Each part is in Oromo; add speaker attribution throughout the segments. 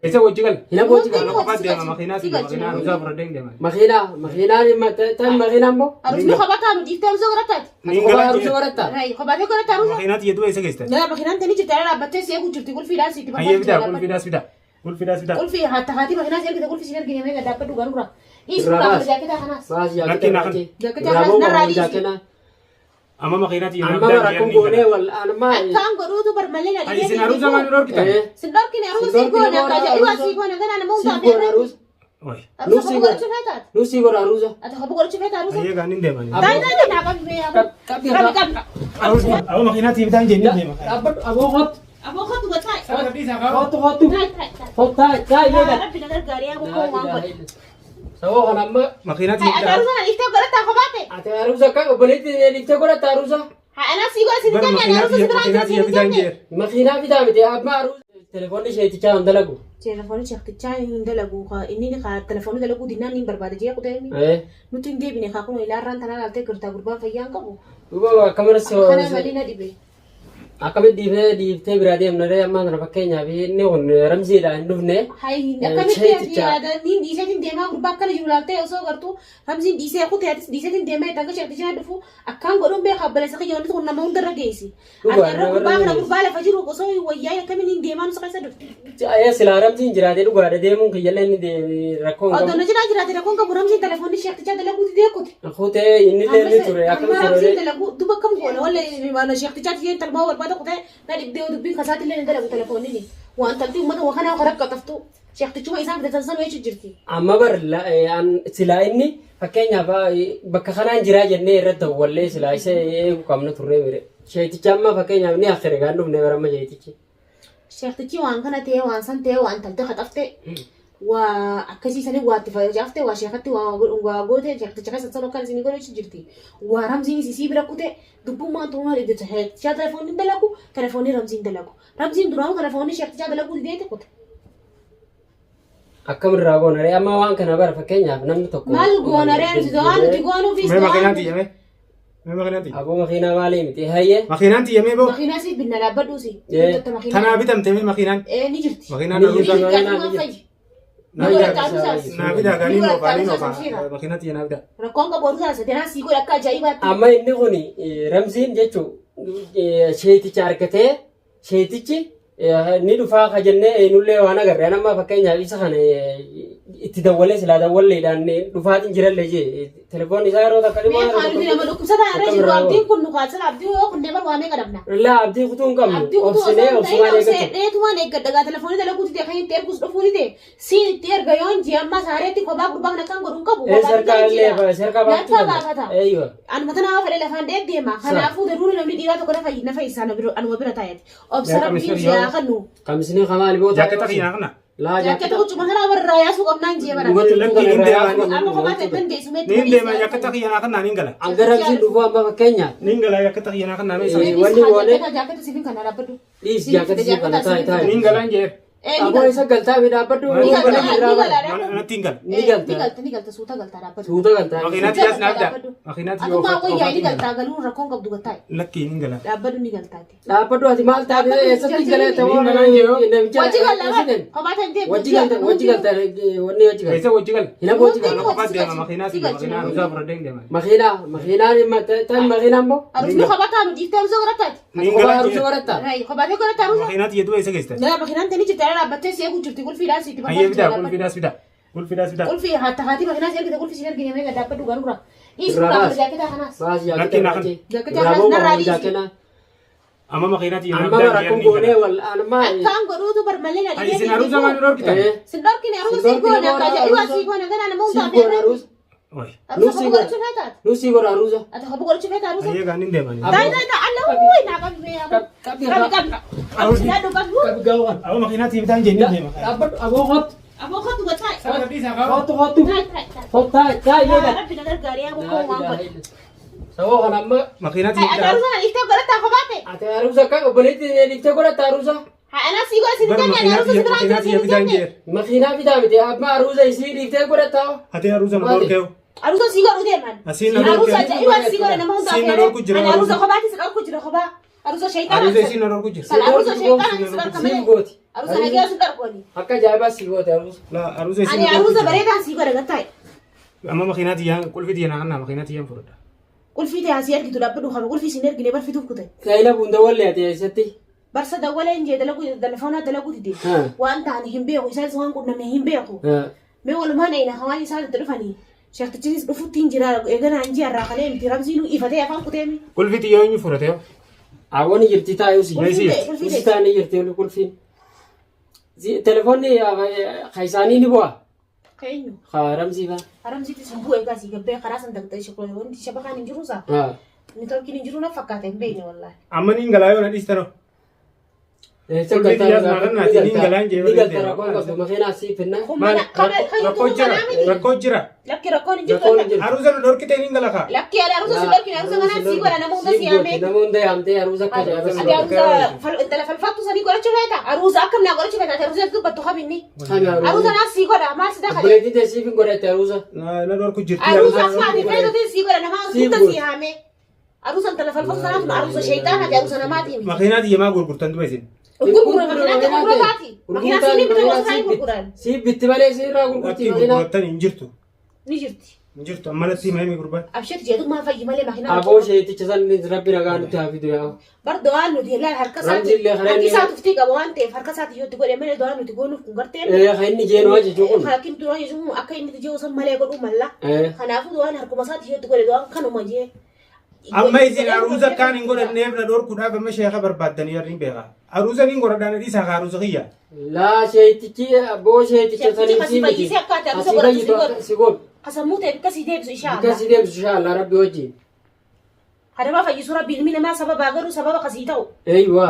Speaker 1: Isa wajji gal.
Speaker 2: Hin hafu wajji
Speaker 1: Ana
Speaker 2: gala.
Speaker 1: kophaa deema makiinaa si makiinaa aruusaa fudhadhee hin deema.
Speaker 2: Makiinaa makiinaan tan makiinaan boo.
Speaker 3: Aruusni kophaa taanu dhiiftee aruusa godhataati.
Speaker 1: Niin
Speaker 2: Kophaa
Speaker 1: galaa
Speaker 2: aruusa
Speaker 1: jee.
Speaker 2: godhatta.
Speaker 3: Kophaatee godhata aruusa.
Speaker 1: Makiinaa tiyya du'a isa geessite.
Speaker 3: Laa makiinaan tani jirti ala dhaabbattee si eegu jirti qulfiidhaan sitti
Speaker 1: Hayyee bitaa qulfiidhaas bitaa. Qulfiidhaas bitaa.
Speaker 3: Qulfii hatta haatii makiinaa si ergite qulfii si ergine mee dhaabbadhu garura. Dhiisu
Speaker 2: Irraa
Speaker 3: dhaabba
Speaker 2: baasi.
Speaker 3: jaaketaa kanaas.
Speaker 2: Baas
Speaker 1: Lakki
Speaker 2: jaaketa
Speaker 1: na kan.
Speaker 2: irraa
Speaker 3: Jaaketa
Speaker 2: Irraa
Speaker 3: kanaas
Speaker 2: boo
Speaker 3: narraa
Speaker 2: qabu
Speaker 3: dhiisi.
Speaker 2: jaakena.
Speaker 1: Amma makiinaa tiyya
Speaker 2: Amma
Speaker 1: bitaa
Speaker 2: bara kun
Speaker 1: jeerni
Speaker 2: goonee
Speaker 1: gala.
Speaker 2: wal anuma.
Speaker 3: Akkaan godhuutu bar malee na
Speaker 1: Isin aruusa maal dhorkitan?
Speaker 3: Sin dhorkine aruusa
Speaker 2: Sin
Speaker 3: sii goone
Speaker 2: dhorkine
Speaker 3: akka ajaa'ibaa
Speaker 2: aruusa.
Speaker 3: sii goone ganaa nama
Speaker 2: Sii
Speaker 3: hundaa
Speaker 2: goone
Speaker 3: beekaa.
Speaker 2: aruusa.
Speaker 1: Oy.
Speaker 3: Aruusa
Speaker 2: Nusi
Speaker 3: kophaa godhachuu feetaati.
Speaker 2: Nu sii godha aruusa.
Speaker 3: Ati kophaa godhachuu feeta aruusa.
Speaker 1: Hayyee gaan hin deemani.
Speaker 2: Aboo.
Speaker 3: Taa'ii taa'ii naa qabi mee aboo.
Speaker 2: Qabbi
Speaker 3: Qabi qabi.
Speaker 1: Aboo makiinaa tiyya bitaa hin jennee deema.
Speaker 2: Dhaabbadhu aboo kottu.
Speaker 3: Aboo kottu gataa.
Speaker 2: Kottu kottu.
Speaker 3: Taa'ii taa'ii taa'ii.
Speaker 2: Kottu taa'e taa'e
Speaker 3: Yaa
Speaker 2: eegal.
Speaker 3: Rabbi na gargaari yaa bokkoo waan godhe.
Speaker 2: Sababa kana amma
Speaker 1: Makiinaa tiyya
Speaker 3: Ati
Speaker 1: bitaa.
Speaker 3: aruusa na dhiiftee godhataa kophaate.
Speaker 2: ati aruusa akka obboleetti dhiiftee godhatta aruusa.
Speaker 3: Haa anaa sii godhe siin
Speaker 1: Bar
Speaker 3: jenne ani
Speaker 1: makiinaa
Speaker 3: aruusa si
Speaker 1: tiyya
Speaker 3: biraan
Speaker 1: makiinaa
Speaker 3: jira
Speaker 1: tiyya
Speaker 3: siin
Speaker 1: bitaa hin
Speaker 3: jenne.
Speaker 1: jeer.
Speaker 2: Makiinaa bitaa miti amma aruusa telefoonni isheetichaa hin dalagu.
Speaker 3: Telefoonni sheektichaa hin dalagu inni telefoonni dalaguu dinnaan ni barbaada jee kutee nuti hin deebine kaa kun ilaarraan tanaa laaltee gartaa gurbaan fayyaa hin qabu.
Speaker 2: Duuba akkamirra
Speaker 3: Kana malee na dhibe.
Speaker 2: Akkamitti dhiiftee dhiiftee biraa deemna ree ammaa kana fakkeenyaaf inni kun ramziidha hin dhufne.
Speaker 3: Hayi akkamitti ati yaadaniin dhiiseetiin deemaa gurbaa akkana jiru laaltee osoo gartuu ramziin dhiisee kutee atis dhiiseetiin deemaa itti hanga sheektichaa dhufu akkaan godhuun beekaa obboleessa kiyya wanti kun nama hundarra geessi.
Speaker 2: Dhugaa,
Speaker 3: Ati irra gurbaa kana
Speaker 2: nama
Speaker 3: gurbaa lafa jiru osoo wayyaa akkamiin hin deemaa nusa keessa dhufte.
Speaker 2: Ayya silaa ramziin jiraate dhugaadha deemuun kiyyallee inni deemi rakkoo hin
Speaker 3: Odoo
Speaker 2: qabu.
Speaker 3: na jiraa jiraate rakkoon qabu ramziin telefoonni sheektichaa dalaguu didee kute.
Speaker 2: Kutee inni illee ni ture
Speaker 3: Amma
Speaker 2: akkamitti
Speaker 3: ramziin
Speaker 2: ture.
Speaker 3: dalaguu duba akkam goona walla sheektichaa tiyeen talmaa barbaada kutee na dhibdee dubbiin kasaati illee ni dalagu telefoonni waan taltii uummata waa kanaa karaa qaxaftu sheektichuma isaan fidatan sanuu jechuun jirti.
Speaker 2: Amma bar silaa inni fakkeenyaaf bakka kanaan jiraa jennee irratti dawwallee silaa isa eeguu qabna turree mire. Sheekticha amma fakkeenyaaf ni akkere gaan dhufne bara amma sheektichi.
Speaker 3: Sheektichi waan kana ta'ee waan san ta'ee waan talte qaxafte waa akkasii sanii waa itti facaafte waa sheekatti waa waa goote sheekticha keessa san akkan isinii godhu jechuun jirti. Waa ramziin isii bira kute dubbummaan tuumaa didde sheektichaa telefoonni hin dalagu telefoonni ramziin hin dalagu. Ramziin duraanuu telefoonni sheektichaa dalaguu dideeti kute.
Speaker 2: Akkamirraa goona ree amma waan kana bara fakkeenyaaf namni tokko.
Speaker 3: Maal goona ree nuti waan nuti goonuufis
Speaker 1: Mee makiinaan tiyya mee. Mee makiinaan tiyya.
Speaker 2: Aboo makiinaa maalii miti hayyee.
Speaker 1: Makiinaan tiyya mee boo.
Speaker 3: Makiinaa si binna dhaabbadhuusi.
Speaker 1: Tanaa bitamte mee makiinaan.
Speaker 3: Ee ni jirti.
Speaker 1: Makiinaan
Speaker 2: Ni
Speaker 1: aruusaa.
Speaker 2: jirti.
Speaker 3: Ni jirti fayyi.
Speaker 1: Naa
Speaker 3: Ni
Speaker 1: bitaa.
Speaker 3: godhatta aruusaas.
Speaker 1: Naa bitaa
Speaker 3: Ni
Speaker 1: gaanii
Speaker 3: godhatta
Speaker 1: noofa nii
Speaker 3: aruusaas
Speaker 1: noofa.
Speaker 3: abshiira.
Speaker 1: Makiinaa tiyya naa bitaa.
Speaker 3: Rakkoon qabu aruusaas tanaa sii godha akka ajaa'ibaatti.
Speaker 2: Amma inni kun ramziin jechuun sheeticha argatee sheetichi ni dhufaa ka jennee nullee waan agarre an amma fakkeenyaaf isa kana itti dawwalee silaa dawwalleedhaan dhufaatiin jirallee jee telefoonni isaa yeroo takka
Speaker 3: Mee kaan nuti nama dhukkubsataa irra jiru abdiin kun nu kaasala abdii yoo kunnee bar waamee qadhabna.
Speaker 2: Laa abdii kutuu hin qabnu
Speaker 3: Abdii kutuu osoo
Speaker 2: obsinee
Speaker 3: hin ta'in
Speaker 2: obsumaan
Speaker 3: obsee
Speaker 2: eeggatu.
Speaker 3: dheetumaan eeggadha gaa telefoonii dalaguu dide kan itti ergus dhufuu dide siin itti erga yoon jee amma saareetti kophaa gurbaa kan akkan godhu hin qabu.
Speaker 2: Ee
Speaker 3: Kophaa
Speaker 2: sarkaa
Speaker 3: bitee
Speaker 2: illee
Speaker 3: jira.
Speaker 2: sarkaa baafachuu
Speaker 3: Narkaa
Speaker 2: danda'a.
Speaker 3: baafata.
Speaker 2: Eeyyoo.
Speaker 3: Anuma tana fedhe lafaan dheed deema. Kanaafuu daruuri namni dhiiraa tokko na fayyisa anuma bira taa'eeti. Obsa
Speaker 1: Yaa
Speaker 3: rabbiin
Speaker 1: qamisa
Speaker 3: si haa
Speaker 1: yoo.
Speaker 3: kennu.
Speaker 2: Kamisni kamaali boo
Speaker 1: Jaaketta kiyya naa kana.
Speaker 2: Laa
Speaker 3: Jaaketta
Speaker 2: jaaketta.
Speaker 3: huccuma kana warraa yaasuu qabnaan jee bara.
Speaker 2: Dhugatti
Speaker 1: Lakki hin deema.
Speaker 3: Amma kophaa ta'e dandeessu meetti
Speaker 1: Niin deema jaaketta kiyya naa kana niin gala.
Speaker 2: Hanga ramziin dhufuu amma fakkeenyaaf.
Speaker 1: Niin gala jaaketta kiyya naa kana mee.
Speaker 2: Wanni goone
Speaker 3: Jaaketta siifin kana dhaabbadhu.
Speaker 2: dhiis jaaketta siif kana taa'i taa'i.
Speaker 1: Niin gala hin jeer.
Speaker 2: Aboo isa galtaa fi dhaabbadhu.
Speaker 1: Ni
Speaker 3: galta, ni gala.
Speaker 1: Natti hin gala.
Speaker 2: Ni galta.
Speaker 3: Ni galta, ni galta, suuta galta dhaabbadhu.
Speaker 2: Suuta galtaa.
Speaker 1: Makiinaa tiyyaas naa bitaa. Makiinaa tiyya
Speaker 3: Atumaa
Speaker 1: oofaa.
Speaker 3: wayyaa ni galtaa galuun rakkoon qabdu galtaa.
Speaker 1: Lakki niin gala.
Speaker 3: Dhaabbadhu ni galtaati.
Speaker 2: Dhaabbadhu ati maal taate eessatti galee ta'uu
Speaker 1: Ni galaan jedhu.
Speaker 2: namicha
Speaker 3: Wajji galta kophaa ta'e deemtu.
Speaker 2: Wajji galta wajji galta wanni wajji galta.
Speaker 1: Eessa wajji gala?
Speaker 2: Hin hafu wajji galta.
Speaker 1: Ana kophaa deema makiinaa tiyya makiinaa aruusaa fudhadhee hin deema.
Speaker 2: Makiinaa makiinaan tan makiinaan boo.
Speaker 3: Aruusni kophaa taanu dhiiftee aruusa godhataati.
Speaker 1: Niin
Speaker 2: Kophaa
Speaker 1: gala
Speaker 2: aruusa
Speaker 1: jeer.
Speaker 2: godhatta.
Speaker 3: Kophaa ta'e godhata aruusa.
Speaker 1: Makiinaa tiyya du'a eessa geessite?
Speaker 3: Laa makiinaan tani jirti ala dhaabbattee si eegu jirti qulfiidhaan sitti
Speaker 1: Hayyee bitaa qulfiidhaas bitaa. Qulfiidhaas bitaa.
Speaker 3: Qulfii hatta haatii makiinaa si ergite qulfii si ergine mee dhaabbadhu garura. Dhiisu
Speaker 2: Irraa
Speaker 3: dhaabbadhu
Speaker 2: baasi.
Speaker 3: jaaketaa kanaas.
Speaker 2: Baas jaaketta
Speaker 1: Lakki naa
Speaker 2: irraa
Speaker 1: kana.
Speaker 3: Jaaketta
Speaker 2: Irraa
Speaker 3: kanaas
Speaker 2: boo
Speaker 3: narraa
Speaker 2: qabu
Speaker 3: dhiisi.
Speaker 2: jaakena.
Speaker 1: Amma makiinaa tiyya naa
Speaker 2: Amma
Speaker 1: bitaa
Speaker 2: bara
Speaker 1: jeer
Speaker 2: kun
Speaker 1: niin
Speaker 2: goonee
Speaker 1: gala.
Speaker 2: wal anuma.
Speaker 3: Akkaan godhuutu bar malee na dhibee.
Speaker 1: Isin aruusa maal dhorkitan?
Speaker 3: Sin dhorkine aruusa sii goone akka ajaa'ibaa sii goone ganaa nama
Speaker 2: Siif
Speaker 3: hundaa
Speaker 2: goone
Speaker 3: beekaa.
Speaker 2: aruusa.
Speaker 1: Oy.
Speaker 3: Aruusa kophaa godhachuu feetaati.
Speaker 2: Nu sii godha aruusa.
Speaker 3: Ati kophaa godhachuu feeta aruusa.
Speaker 1: Hayyee gaan hin deemani.
Speaker 3: Taa'ii taa'ii taa'ii alla wuuyi naa qabi mee aboo.
Speaker 2: Qabbi
Speaker 3: Qabi qabi. Sidaadhu qabi wuuyi.
Speaker 2: Qabbi gaawwan.
Speaker 1: Aboo makiinaa tiyya bitaa hin jee niin deema.
Speaker 2: Dhaabbadhu aboo kottu.
Speaker 3: Aboo kottu gataa.
Speaker 2: Kottu kottu.
Speaker 3: Taa'ii taa'ii taa'ii.
Speaker 2: Kottu taa'i taa'i
Speaker 3: Yaa
Speaker 2: eegal.
Speaker 3: Rabbi na gargaari yaa bokkoo waan godhe.
Speaker 2: Sababa kana amma
Speaker 1: Makiinaa tiyya
Speaker 3: Ati
Speaker 1: bitaa.
Speaker 3: aruusa na dhiiftee godhataa kophaa ta'e.
Speaker 2: ati aruusa akka obboleetti dhiiftee godhatta aruusa.
Speaker 3: Haa anaa sii godhe siin
Speaker 1: Bar
Speaker 3: jenne ani
Speaker 1: makiinaa
Speaker 3: aruusa si
Speaker 1: tiyya
Speaker 3: biraan
Speaker 1: makiinaa
Speaker 3: jira
Speaker 1: tiyya
Speaker 3: siin
Speaker 1: bitaa hin
Speaker 3: jenne.
Speaker 1: jeer.
Speaker 2: Makiinaa bitaa miti amma aruusa isii dhiiftee godhatta.
Speaker 1: Ati aruusa na dhorkeewu.
Speaker 3: Aruusa sii godhu deeman.
Speaker 1: Asiin na
Speaker 3: Aruusa
Speaker 1: dhorkeewu.
Speaker 3: ajaa'ibaa sii godhe nama hundaa
Speaker 1: Siin na dhorku jira
Speaker 3: Ani aruusa
Speaker 1: aruusa.
Speaker 3: kophaatti si dhorku jira kophaa. Aruusa shayxaanaa.
Speaker 1: Aruusa isiin na dhorku jirti.
Speaker 3: Sana aruusa shayxaanaa si dhorka
Speaker 2: Siif
Speaker 3: malee.
Speaker 2: gooti.
Speaker 3: Aruusa nagaa si dhorku ani.
Speaker 2: Akka ajaa'ibaa si goote aruusa.
Speaker 1: Laa aruusa isiin
Speaker 3: Ani
Speaker 1: na dhorku
Speaker 3: aruusa
Speaker 1: jirti.
Speaker 3: bareedaan sii godha gattaa'e.
Speaker 1: Amma makiinaa tiyyaan qulfii tiyya naa kannaa makiinaa tiyyaan fudhadha.
Speaker 3: Qulfii ta'e asii argitu dhaabbadhu qaba. Qulfii siin ergine barfituuf kute.
Speaker 2: Saayila bunda wallee ati eessatti?
Speaker 3: Barsa dawwalee hin jee dalaguu telefoonaa dalaguu dide.
Speaker 2: Haa.
Speaker 3: Waan ta'an hin beeku isaanis waan qunnamne hin beeku.
Speaker 2: Haa.
Speaker 3: Mee walumaan eena hawaan isaan itti dhufanii. Sheektichinis dhufutti hin jira eegana hin ji'a irraa kalee miti ramsiinuu ifatee afaan kuteemi.
Speaker 1: Qulfii tiyya eenyu fudhate yoo?
Speaker 2: Awwan jirti taa'uusi.
Speaker 3: Qulfii ta'e qulfii
Speaker 2: Usi
Speaker 3: ta'e.
Speaker 2: taa'anii jirti oli qulfiin. Telefoonni ka isaanii ni bu'a.
Speaker 3: Keenyu.
Speaker 2: Ka ramsii fa'a.
Speaker 3: Ramsiitti sun bu'ee gaasii gabbee karaa san dagdee shakkoon wanti shabakaan hin jiru saa.
Speaker 2: Haa.
Speaker 3: Niitoorkiin hin jiru na fakkaata hin beekne wallaahi.
Speaker 1: Amma niin galaa yoo na dhiistan hoo?
Speaker 2: Eessa
Speaker 1: Qulfii
Speaker 2: galtaa
Speaker 1: xiyyaas naa kannaa,
Speaker 2: ni
Speaker 1: niin galaan jee
Speaker 2: Ni galta
Speaker 1: malee
Speaker 2: rakkoon qabdu makiinaa siif finna.
Speaker 3: Kun
Speaker 1: Maal
Speaker 3: mana kana kan
Speaker 1: rakkoo
Speaker 3: jiru
Speaker 1: jira
Speaker 3: manaa miti.
Speaker 1: rakkoo jira.
Speaker 3: Lakki rakkoon hin jirtu.
Speaker 2: Rakkoon hin jirtu.
Speaker 1: Aruusa na dhorkitee niin gala kaa.
Speaker 3: Lakki ala aruusa si dhorkine aruusa kanaan sii godha nama hunda si yaamee.
Speaker 2: Nama hunda yaamtee aruusa akka ajaa'ibaa si
Speaker 3: Ati
Speaker 2: godhe.
Speaker 3: aruusa intala falfattu sanii godhachuu feeta. Aruusa akkam naa godhachuu feeta. Ati aruusa dubbattu qabinni.
Speaker 2: Kami
Speaker 3: Aruusa
Speaker 2: aruusa?
Speaker 3: naaf sii godha maal si dakale.
Speaker 2: Obboleettiin tee siif hin godhatte aruusa.
Speaker 1: Na dhorku jirti.
Speaker 3: Aruusa akka ati feetutiin sii godha nama
Speaker 2: Sii
Speaker 3: hunda
Speaker 2: godha.
Speaker 3: si yaamee. Aruusa intala falfattu sanaaf aruusa shayxaanaati aruusa namaati miti.
Speaker 1: Makiinaa tiyya maa gurgurtan duba isin?
Speaker 3: Gurgura makiinaa ta'e gurgurataati. Makiinaa siin bitu gosa isaanii gurguran.
Speaker 2: Siif bitti malee siirraa gurgurti
Speaker 1: Lakki
Speaker 2: makiinaa.
Speaker 1: gurgurattan hin jirtu.
Speaker 3: Ni jirti.
Speaker 1: Hin jirtu. Amma natti hima himi gurbaan.
Speaker 3: Abshir jedhu fayyi malee makiinaa.
Speaker 2: Aboo sheeticha san rabbi nagaa nutti haa fidu yaa.
Speaker 3: Bar do'aan nuti ilaal harka isaati.
Speaker 2: Ramziillee karaa
Speaker 3: Harki
Speaker 2: inni-
Speaker 3: isaa tuftii qaba waan ta'eef harka isaati yoo itti godhe malee do'aan nuti goonuuf kun gartee.
Speaker 2: Kan inni jeenu ajaju kun.
Speaker 3: Hakim duraan jechuun akka inni jiru san malee godhuu malla.
Speaker 2: Eh.
Speaker 3: Kanaafuu do'aan harkuma isaati yoo itti godhe do'aan kanuma jee.
Speaker 1: Amma isin aruusa kaan hin godhanneef na dhorkuudhaaf amma sheeka barbaaddanii warri hin beekaa. Aruusa niin godhadhaan dhiisaa kaa aruusa kiyya.
Speaker 2: Laa sheetichi aboo sheeticha
Speaker 3: Sheetichi
Speaker 2: saniif
Speaker 3: kasii
Speaker 2: sii miti.
Speaker 3: fayyisee akka ati aruusa
Speaker 2: Asii
Speaker 3: godhatu si
Speaker 2: fayyitu
Speaker 3: godhu.
Speaker 2: akka si godhu.
Speaker 3: Kasammuu ta'e bikka sii deebisu inshaa
Speaker 2: Bikka
Speaker 3: Allah.
Speaker 2: si deebisu inshaa rabbi wajjin.
Speaker 3: Hadama fayyisuu rabbi ilmi namaa sababaa garuu sababa kasii ta'u.
Speaker 2: Eeywa.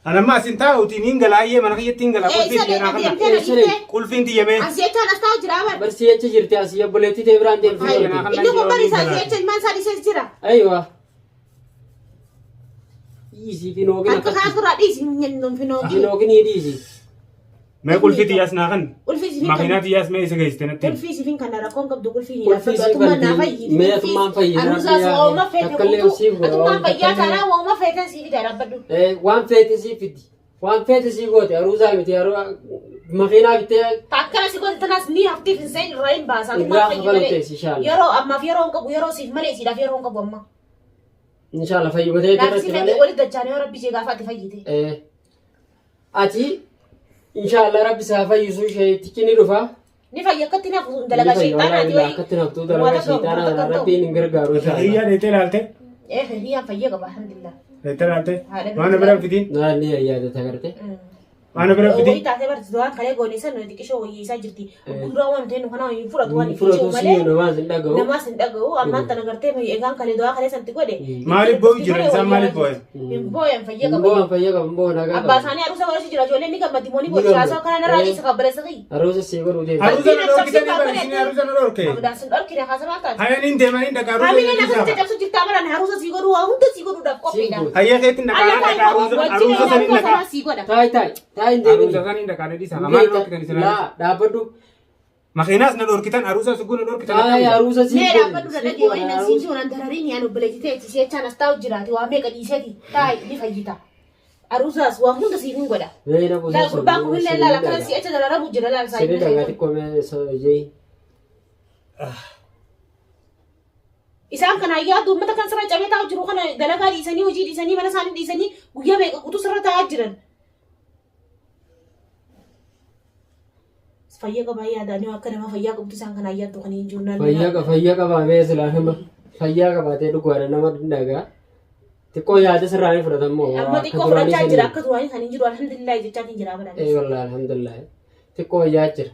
Speaker 1: Ani amma asin taa'uutiin hin galaayyee mana kiyyatti hin galaa
Speaker 3: Ee
Speaker 1: qulfiin
Speaker 3: isa
Speaker 1: tiyya naa
Speaker 3: deemtee
Speaker 1: kanna.
Speaker 3: na dhiiftee.
Speaker 1: Qulfiin tiyya mee.
Speaker 3: Asii jechaan as taa'u jira abar.
Speaker 2: Barsi jecha jirti asii obboleettii ta'e biraan deemtee
Speaker 1: Hai.
Speaker 2: jirti.
Speaker 3: Inni kun bari isaa asii jecha ilmaan isaa dhiisees jira.
Speaker 2: Eeywa. Dhiisii fi noogin
Speaker 3: Harka
Speaker 2: akkatti.
Speaker 3: kaan irraa dhiisi finoogi.
Speaker 2: Noogin dhiisi.
Speaker 1: Mee qulfii tiyyaas naa kanna.
Speaker 3: Qulfii siifin
Speaker 1: Makiinaa
Speaker 3: kan
Speaker 1: tiyyaas mee isa geessite natti. himi.
Speaker 3: qulfii siifin kana rakkoon qabdu qulfii ni
Speaker 2: Qulfii
Speaker 3: dhaabbatu.
Speaker 2: siif
Speaker 3: Atummaan naa
Speaker 2: banti.
Speaker 3: fayyi.
Speaker 2: Mee atummaan fayyi.
Speaker 3: Aruusaas waa'uma feete
Speaker 2: Takkallee
Speaker 3: guutuu.
Speaker 2: siif godha.
Speaker 3: Atummaan fayyaa
Speaker 2: Takkallee-
Speaker 3: taanaan waa'uma feeten siif ija dhaabbadhu.
Speaker 2: Waan feete siif fiddi. Waan feete sii goote aruusaa miti makiinaa bittee
Speaker 3: Akkana si goote tanaas ni haftiif hin seen irraa hin baasa.
Speaker 2: Irraa
Speaker 3: Atummaan fayyi
Speaker 2: kafalu
Speaker 3: malee.
Speaker 2: teessi inshallah.
Speaker 3: Yeroo ammaaf yeroo hin qabu yeroo siif malee siidhaaf yeroo hin qabu amma.
Speaker 2: Inshallah fayyumatee
Speaker 3: Naaf si
Speaker 2: irratti
Speaker 3: fedhe
Speaker 2: malee.
Speaker 3: walitti dacha'anii yoo rabbi ishee gaafa ati fayyite.
Speaker 2: Ati inshallah rabbi isaa fayyisu sheetichi ni dhufa.
Speaker 3: Ni fayya akkatti naaf dalagaa sheexaanaati wayii.
Speaker 2: Akkatti naftuu dalagaa sheexaanaa rabbiin hin gargaaru inshallah.
Speaker 1: Kiyyaa dheettee ilaalte.
Speaker 3: Eh hiriyyaan fayya qaba alhamdulillah.
Speaker 1: Dheettee ilaalte.
Speaker 3: Haadha
Speaker 1: Waan na bira fitiin.
Speaker 2: Naanni yaadata garte.
Speaker 1: Waan na bira
Speaker 3: Wayii
Speaker 1: fitiin.
Speaker 3: taatee barti du'aan kalee goonee san nuti xiqqishoo wayii isaa jirti. Duraa waan ta'e nu kana hin fudhatu waan
Speaker 2: Fudhatu
Speaker 3: itti
Speaker 2: sii
Speaker 3: malee
Speaker 2: namaas hin dhaga'u.
Speaker 3: namaas hin dhaga'u ammaan tana gartee egaan kalee du'aa kalee sanatti godhe.
Speaker 1: Maaliif boo'u jira? Isaan maaliif boo'an?
Speaker 3: Hin boo'an fayya
Speaker 2: Hin
Speaker 3: qaba.
Speaker 2: boo'an fayya qabu hin boo'an nagaa
Speaker 3: Abbaa
Speaker 2: qabu.
Speaker 3: isaanii aruusa godhachuu jira ijoolleen ni gammadi moonii
Speaker 2: Ni
Speaker 3: boochisaa
Speaker 2: gammadu.
Speaker 3: kana narraa dhiisa kabbalessa qiyyi.
Speaker 2: Aruusa sii godhuu deema.
Speaker 1: Aruusa na dhorkitanii bari isin aruusa na dhorke.
Speaker 3: Abdaan sun dhorkine haasamaa taate.
Speaker 1: Hayya niin deemanii dhaqa aruusa
Speaker 3: Hamileen
Speaker 1: dhiisaa.
Speaker 3: akkasitti caccabsu jirtaa baran haruusa sii godhuu waa hunda sii godhuudhaaf qophiidha.
Speaker 2: Sii godhu.
Speaker 1: Hayya keetti dhaqa
Speaker 3: Alla
Speaker 1: dhaqa aruusa aruusa saniin dhaqa.
Speaker 3: sii godha.
Speaker 2: Taayi taayi taayi hin deebiin.
Speaker 1: Aruusa saniin dhaqa na dhiisaa. Maal dhorkitan isin aruusa?
Speaker 2: Laa dhaabbadhu.
Speaker 1: Makiinaas na dhorkitan aruusa suguu na dhorkitan.
Speaker 2: Taayi aruusa sii
Speaker 3: Mee
Speaker 2: godhu.
Speaker 3: dhaabbadhu dadhabee waliin nan siin jiru nan darariin yaan obboleetti ta'e si jechaan as taa'u jiraati waa meeqa dhiiseeti taayi ni fayyita. Aruusaas waa hunda siif hin godha.
Speaker 2: Mee na buusa
Speaker 3: Laa gurbaan kun illee laala akkana si jecha dararamu jira laala
Speaker 2: Siree dhagaa
Speaker 3: saa
Speaker 2: xiqqoo mee jee.
Speaker 3: Isaan kana yaaddu uummata kan sirra cabee taa'u jiru kana dalagaa dhiisanii hojii dhiisanii mana isaanii dhiisanii guyyaa meeqa guutuu sirra taa'aa jiran. Fayyaa qabaa yaadanii akka nama fayyaa qabdu isaan kana yaaddu kan hin jiru naannoo.
Speaker 2: Fayyaa fayyaa qabaamee silaa nama fayyaa qabaatee dhugaadha nama dhagaa. Xiqqoo yaada sirraa ni fudhatamoo.
Speaker 3: Amma xiqqoo fudhachaa jira akka duraanii kan hin jiru alhamdulillah jechaa hin jira
Speaker 2: Ee
Speaker 3: abadan.
Speaker 2: wallahi alhamdulillah. Xiqqoo wayyaa jira.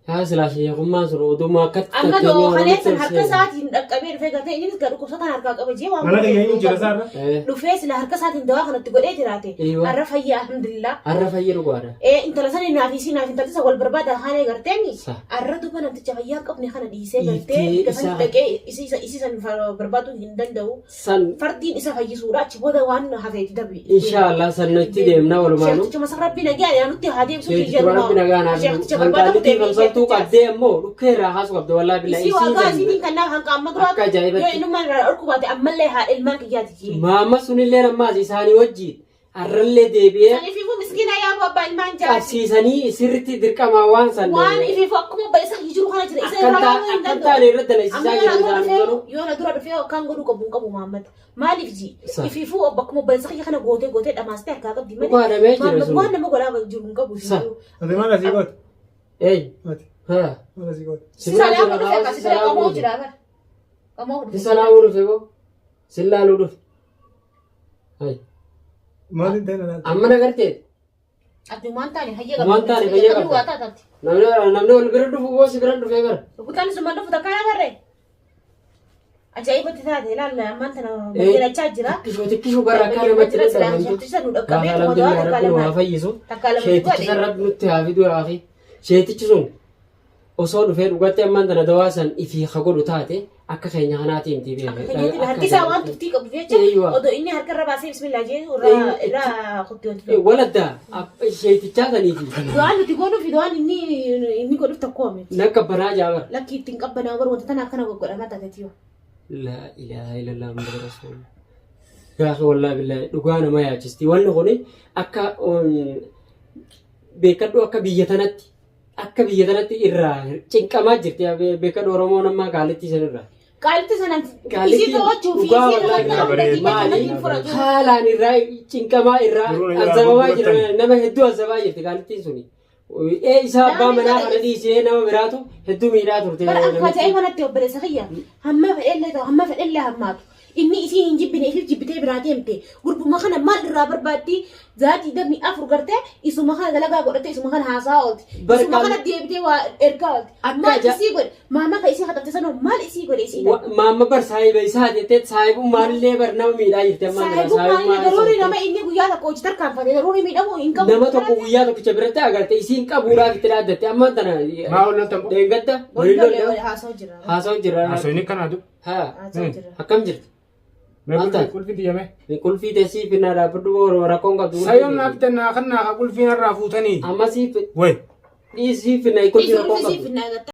Speaker 2: Yaa silaa sheekummaan sun odumaa akkatti
Speaker 3: Amma
Speaker 2: tatteenyee
Speaker 3: doo kalee san
Speaker 2: waan
Speaker 3: harka isaatiin dhaqqabee dhufee gartee innis gara dhukkubsataan harkaa qaba jee waan
Speaker 1: Mana kiyya eenyu jira isaarra?
Speaker 2: Ee
Speaker 3: dhufee sila harka isaatiin dawaa kanatti godhee jiraate.
Speaker 2: Eeywa.
Speaker 3: Har'a fayyaa alhamdulillah.
Speaker 2: har'a fayya dhugaadha.
Speaker 3: Ee intala sani naaf isii naaf intalti isa wal barbaada haalee garteeni.
Speaker 2: Sa.
Speaker 3: Arra duba namticha fayyaa hin qabne kana dhiisee gartee
Speaker 2: Dhiiftee
Speaker 3: bika san
Speaker 2: isaa.
Speaker 3: dhaqee isii san barbaaduu hin danda'u.
Speaker 2: San
Speaker 3: Fardiin isa fayyisuudha achi booda waan hafeeti darbi.
Speaker 2: inshaallah san nutti deemna walumaanuu.
Speaker 3: Sheekticha masa rabbi nagaa yaa nutti haa deemsu
Speaker 2: Sheekticha rabbi nagaa haa deemsu.
Speaker 3: Sheekticha
Speaker 2: Kan
Speaker 3: barbaadamu
Speaker 2: qaallitii
Speaker 3: deemee
Speaker 2: falfaltuu Keessattuu qabdee ammoo dhukkee irraa kaasuu qabde wallaahi billaahi.
Speaker 3: Isii waa
Speaker 2: Isii
Speaker 3: gaasiitiin kanaaf hanqa amma
Speaker 2: Akka
Speaker 3: duraatu
Speaker 2: ajaa'ibatti.
Speaker 3: yoo innummaan irraa dhorku baate ammallee haadha ilmaan kiyyaati jee.
Speaker 2: Maamma sunillee ammaas isaanii wajjin arrallee deebi'ee
Speaker 3: San ifiifuu miskiina yaaboo abbaa ilmaan jaati.
Speaker 2: qabsiisanii sirriitti dirqamaa waan san
Speaker 3: Waan ifiifuu akkuma obbo isa jiru kana jira. Isa
Speaker 2: akkan
Speaker 3: irraa
Speaker 2: taa-
Speaker 3: baanuu hin
Speaker 2: akkan
Speaker 3: danda'u.
Speaker 2: taane irratti dalagsiisaa
Speaker 3: Amma yoo
Speaker 2: jiran
Speaker 3: na dura
Speaker 2: isaanii
Speaker 3: dhufee
Speaker 2: tolu.
Speaker 3: yoo na dura dhufee kan godhuu qabu hin qabu Muhammad. Maaliif ji?
Speaker 2: Sa.
Speaker 3: Ifiifuu obbo akkuma obboleessa kiyya kana gootee gootee dhamaastee harkaa qabdi malee.
Speaker 2: Dhugaa dhamee jira
Speaker 3: Muhammad
Speaker 2: sun.
Speaker 3: waan nama godhaa jiru hin qabu.
Speaker 2: Sa.
Speaker 1: Ati maal asii goote?
Speaker 2: Ey.
Speaker 1: Ati
Speaker 2: Haa.
Speaker 1: maal asii goote?
Speaker 2: Si
Speaker 3: Si
Speaker 2: bira
Speaker 3: salaamuu
Speaker 2: jira
Speaker 3: dhufe
Speaker 2: haa,
Speaker 3: akka
Speaker 2: si
Speaker 3: si bira
Speaker 2: salaamuu
Speaker 3: qamoo
Speaker 2: dhufe.
Speaker 3: jira bara. Qamoo
Speaker 2: Si
Speaker 3: dhufe.
Speaker 2: salaamuu dhufe boo. Si laaluu dhufe. Hay.
Speaker 1: Maal hin ta'in alaatti?
Speaker 2: Amma na gartee
Speaker 3: Ati waan taane hayya qabdi.
Speaker 2: Waan taane hayya qabdi.
Speaker 3: Waa taatatti.
Speaker 2: Namni namni wal bira dhufu boo si bira dhufee bara.
Speaker 3: Rukutaan sun dhufu takka agarre. Ajaa'ibatti taate ilaalla ammaan tana bayyalachaa jira.
Speaker 2: Xiqqishuu xiqqishuu bara akka namatti dadhabamtu.
Speaker 3: Sheekticha nu
Speaker 2: Gaafa
Speaker 3: dhaqqabee
Speaker 2: alhamdulillah
Speaker 3: takka
Speaker 2: rabbi nu haa
Speaker 3: lama
Speaker 2: fayyisu.
Speaker 3: takka lama
Speaker 2: Sheetichi san rabbi nutti haa fidu yaa akhi. Sheetichi sun osoo dhufee dhugatti ammaan tana dawaa san ifii ka godhu taate akka keenya kanaatiin miti beeke.
Speaker 3: Akka harki isaa waan tuftii qabu jecha
Speaker 2: Eeywa.
Speaker 3: odoo inni harka irra baasee bismillah jee irraa irraa kutti wanti
Speaker 2: Eh, Waladda sheetichaa sanii fi
Speaker 3: Du'aan nuti godhuu fi du'aan inni inni godhuuf tokko miti.
Speaker 2: nakka banaa jaabar.
Speaker 3: Lakki ittiin qabbanaa bar wanta tana akkana goggodhamaa taateeti yoo.
Speaker 2: Laa ilaaha illallah Muhammad Rasuulullah. Gaafa wallaahi billaahi dhugaa nama yaachisti. Wanni kun akka beekadhu akka biyya tanatti akka biyya tanatti irraa cinqamaa jirti. Beekadhu Oromoon ammaa kaalittii sanirraa.
Speaker 3: Qaalitti sana
Speaker 2: Qaalitti
Speaker 3: isii to'achuu fi
Speaker 2: dhugaa
Speaker 3: isii
Speaker 2: wallaahi
Speaker 3: irraa
Speaker 1: bareedu.
Speaker 3: maali fudhatu.
Speaker 2: Haalaan irraa cinqamaa irraa
Speaker 1: Yeroo irraa
Speaker 2: azabamaa jira
Speaker 1: gurgurattan.
Speaker 2: nama hedduu azabaa jirti kaalittiin suni. Ee isaa abbaa manaa kana dhiisee nama biraatu hedduu miidhaa turte.
Speaker 3: Bara akka
Speaker 2: namichi.
Speaker 3: ajaa'iba natti obboleessa kiyya. Hamma fedhellee ta'u hamma fedhellee hammaatu. Inni isii hin jibbine isiif jibbitee biraa deemte. Gurbuma kana maal irraa barbaaddi? Zaatii dammi afur gartee isuma kana dalagaa godhattee isuma kana haasaa oolti.
Speaker 2: Bar
Speaker 3: Isuma
Speaker 2: qaal-
Speaker 3: kana deebitee waa ergaa oolti.
Speaker 2: Akka
Speaker 3: Maal
Speaker 2: aja-
Speaker 3: isii godhe? Maama ka isii haxabte sanoo maal isii godhe isii?
Speaker 2: Maamma bar saahiba isaa jettee saahibummaanillee bar nama miidhaa jirti ammaan tana
Speaker 3: Saahibummaan
Speaker 2: saahibummaa
Speaker 3: daruuri
Speaker 2: isa
Speaker 3: nama inni guyyaa tokko hojii tarkaanfate daruuri miidhamuu hin qabu.
Speaker 2: nama tokko guyyaa tokkicha biratti agarte isiin qabuudhaaf itti dhaaddatte ammaan tana
Speaker 1: Maa ol loltan boo?
Speaker 2: deengatta
Speaker 3: Waliin
Speaker 2: waliin
Speaker 3: lolle haasa'u jira.
Speaker 2: haasa'u jirra.
Speaker 1: Haasawni akkanaatu.
Speaker 2: Haa
Speaker 3: Haasa'u jira.
Speaker 2: akkam jirti?
Speaker 1: Mee
Speaker 2: Maal taate?
Speaker 1: qulfii tiyyame.
Speaker 2: Qulfii teessii finnaa dhaabbadhu rakkoon qabdu.
Speaker 1: Sayoon naaf tennaa kan naa qulfiin irraa fuutanii.
Speaker 2: Amma siif
Speaker 1: Way.
Speaker 2: dhiisii finna qulfii
Speaker 3: Isii
Speaker 2: rakkoon
Speaker 3: ulfisii
Speaker 2: qabdu.
Speaker 3: finnaa gatta.